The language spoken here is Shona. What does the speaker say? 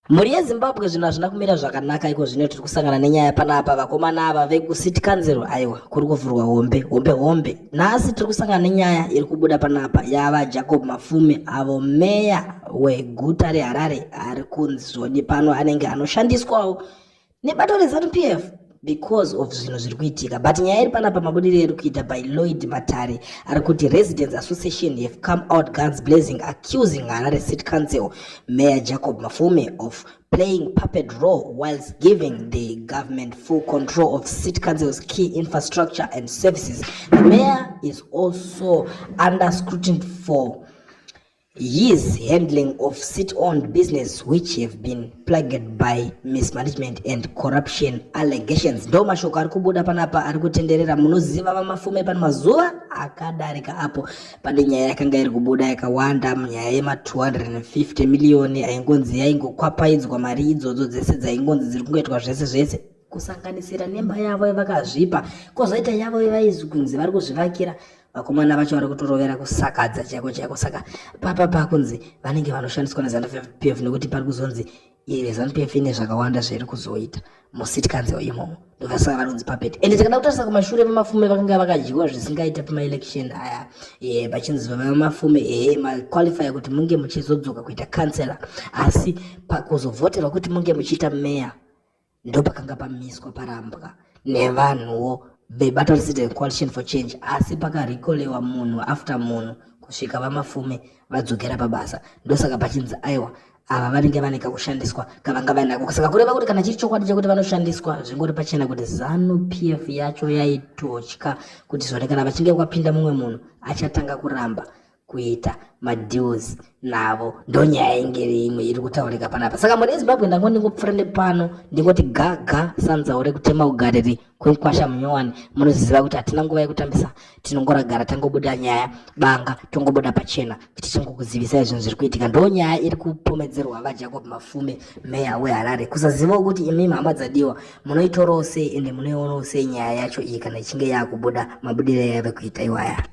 Mhuri yeZimbabwe, zvinhu hazvina kumira zvakanaka iko zvino. Tiri kusangana nenyaya panapa, vakomana ava vekuCity Council, aiwa, kuri kuvhurwa hombe hombe hombe. Nhasi tiri kusangana nenyaya iri kubuda panapa yava Jacob Mafume, avo meya weguta reHarare, ari kunzi zvoni pano anenge anoshandiswawo nebato reZanu PF because of zvinhu zviri kuitika. But nyaya iri panapa, mabudiro iri kuita by Lloyd Matare, ari kuti Residents Association have come out guns blazing, accusing Harare City Council Mayor Jacob Mafume of playing puppet role whilst giving the government full control of city council's key infrastructure and services. The mayor is also under scrutiny for his handling of city-owned business, which have been plagued by mismanagement and corruption allegations. Ndo mashoko ari kubuda panapa, ari kutenderera. Munoziva vaMafume, pane mazuva akadarika apo pane nyaya yakanga iri kubuda yakawanda, nyaya yema250 miliyoni aingonzi yaingokwapaidzwa, mari idzodzo dzese dzaingonzi dziri kungoitwa zvese zvese, kusanganisira nemba yavo yavakazvipa, kwozoita yavo yavaizi kunzi vari kuzvivakira. Vakomana vacho vari kutorovera kusakadza chaiko chaiko. Saka papa pakunzi vanenge vanoshandiswa neZanu PF, nekuti pari kuzonzi ZANU PF ine zvakawanda zvairi kuzoita mucity council imomo, ndovasaka vari kunzi puppet. Ende takada kutarisa kumashure, vaMafume vakanga vakadyiwa zvisingaita pamaelection aya, pachinzi vaMafume ehe maqualify kuti munge muchizodzoka kuita councillor, asi pakuzovhoterwa kuti munge muchiita meya ndopakanga pamiswa, parambwa nevanhuwo vebato reCitizen Coalition for Change. Asi pakarecallwa munhu after munhu kusvika vaMafume vadzokera pabasa. Ndosaka pachinzi aiwa, ava vanenge vane kakushandiswa kavanga vainako. Saka kureva kuti kana chiri chokwadi chekuti vanoshandiswa, zvingori pachena kuti ZANU PF yacho yaitotya kuti zvone kana vachinge kwapinda mumwe munhu achatanga kuramba kuita madeals navo. Ndonyaya ingeri imwe iri kutaurika panapa. Saka mhuri yeZimbabwe, ndango ndingopfuura nepano, ndingoti gaga sanzau rekutema ugariri kwemukwasha munyowani. Munoziva kuti hatina nguva yekutambisa, tinongoragara tangobuda nyaya banga, tongobuda pachena tichingokuzivisai zvinhu zviri kuitika. Ndo nyaya iri kupomedzerwa vaJacob Mafume, meya weHarare. Kusazivawo kuti imimi, hama dzadiwa, munoitorawo sei, ende munoionawo sei nyaya yacho iyi kana ichinge yakubuda, mabudiro yave kuita iwaya?